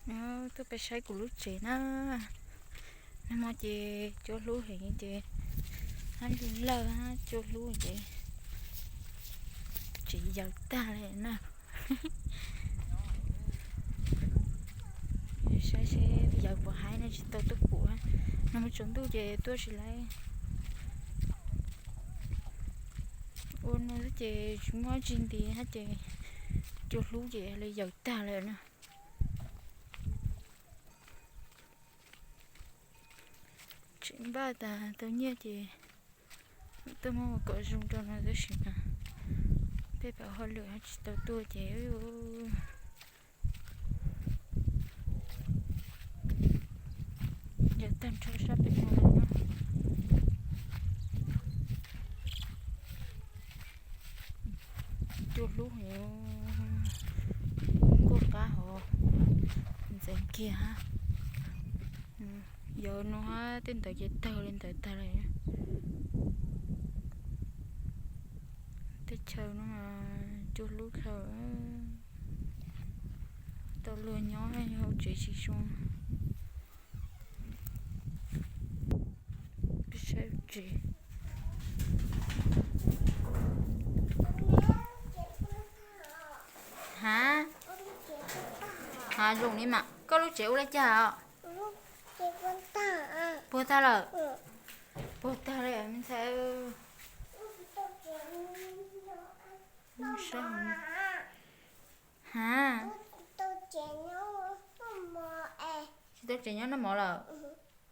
Tuaj peb saib kuv lub tsev na. Nag hmo ces cua hlub heev ces hab lug lawg hab cua hlub ces tsev yaws tag li na. Saib seb yaws puas haib no tsis tau tuaj pum. Nag hmo tsaus ntuj ces tuaj tsis laib. Ua no xwb ces tsis muaj tsi nti hab ces cua hlub ces li yaws tag li na. Tseem npaj tas tau nyiaj ces tuaj muab ua kom zoo rau no tab sis mas tej pab hauj lwm hab tsis tau tuaj ces yaws tag nrho sab pem no lawm na. Cua hlub heev, nkuaj qab hov ntxeev kiag hab. Yaws no hab tej ntawd ces tawg li ntawd tag lawm. Teb chaws no mas cua hlub dhau, tau luag nyob yog hauv tsev tsis zoo. Peb saib tsev. Ha, ha zoo li mas koj lub tsev ua li cas os? Puag tag lawm. Puag tag li me ntxhais. Ha, tsis tau tsev nyob noj mov lawm.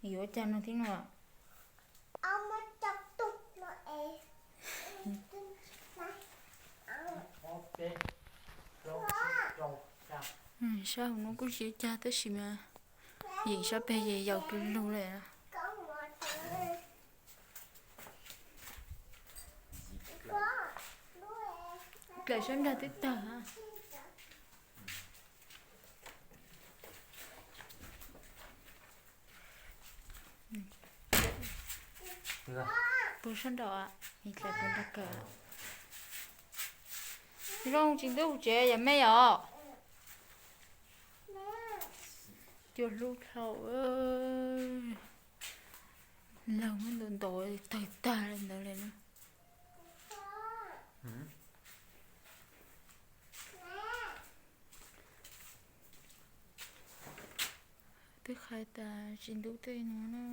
Yuav ua cas no thiab no? Sab hauv no kuj tsis ua cas tab sis mas yeem sab peg ces yaws du lug li. Dlaim sab nrag twb tawg. Puag sab nraud, dlaim puag nrag kawg. Zoo tsis ntub tsev yam me os. Cua hlub dhau, laug muab ntaus ntaus tawg tag li ntawd li na. Twb qhia tas tsis ntub tej no na.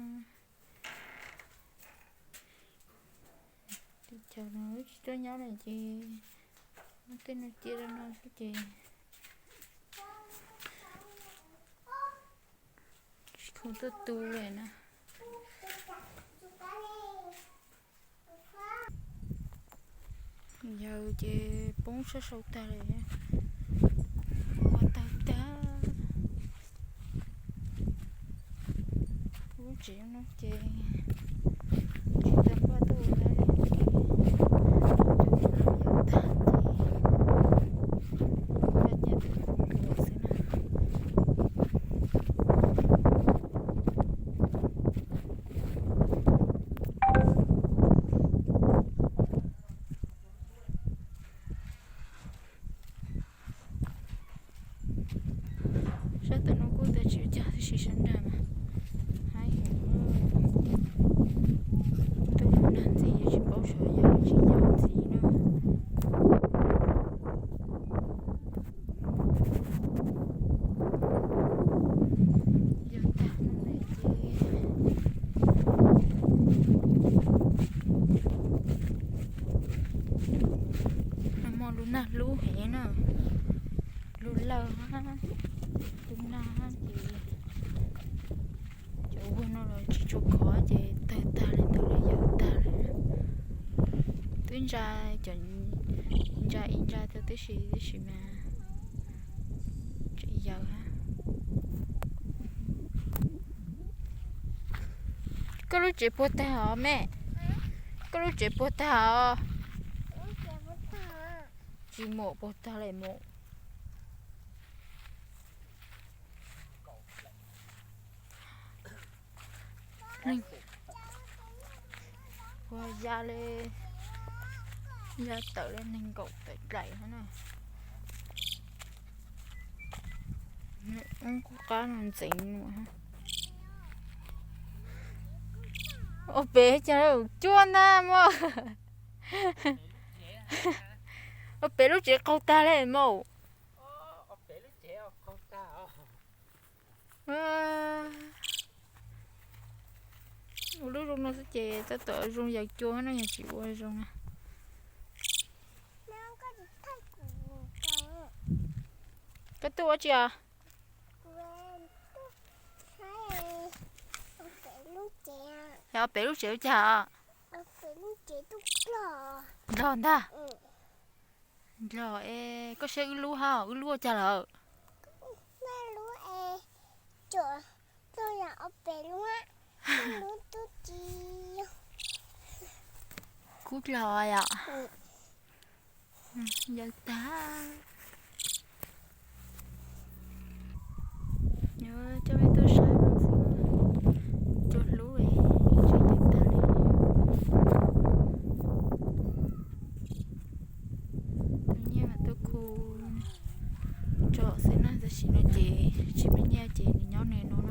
Teb chaws no tsis tuaj nyob lawm ces muab tej no cia rau no xwb ces tsis khoom tuaj tu li na. Yaws ces poob sab sau tag li, ua tawg tag. Lub tsev no ces tsis tau npaj tuaj ua dab li, cua yaws tag ces npaj nyiaj tus tus xwb na. Sab tom no kuj tsis ua cas tab sis sab nrag mas haib heev. Ntuj nag ntxiv tsis paub xyov yog tsis yog ntxiv na. Yog tag no ces nag hmo lub nag hlub heev na, lub lawg hab, lub nag hab ces cov vuag no los tsis tshua khov ces tawg tag li ntawd li, yaws tag li. Twb ntsa cov ntsa ib ntsa tau tib si tib si mas tseem yaws hab. Koj lub tsev puag tag os me? Koj lub tsev puag tag os? Tsis mum puag tag li mum. Ua ya li, ya tawm li nees nkaum tawm dlaim hab na. Qub qab no ntxeev. Ob pem cas cuag ntag mog. Ob pem lub tsev qaug tag li mog. Ua lub zoo no xwb ces tab tom zoo yawm cua no, yog tsis ua zoo na. Koj tuaj ua tsi os? Yog ob pem lub tsev ua cas os? Nplog ntag. Nplog es koj saib wb lub hab, wb lub ua cas lawm? Kub dlog yom. Yawm tag. Coj peb tuaj saib no xwb, cua hlub es tsis yawm tag li. Tus nyiaj mas tuaj khu tsom xwb na, tam sim no ces tsis muaj nyiaj ces nws nyob nws no.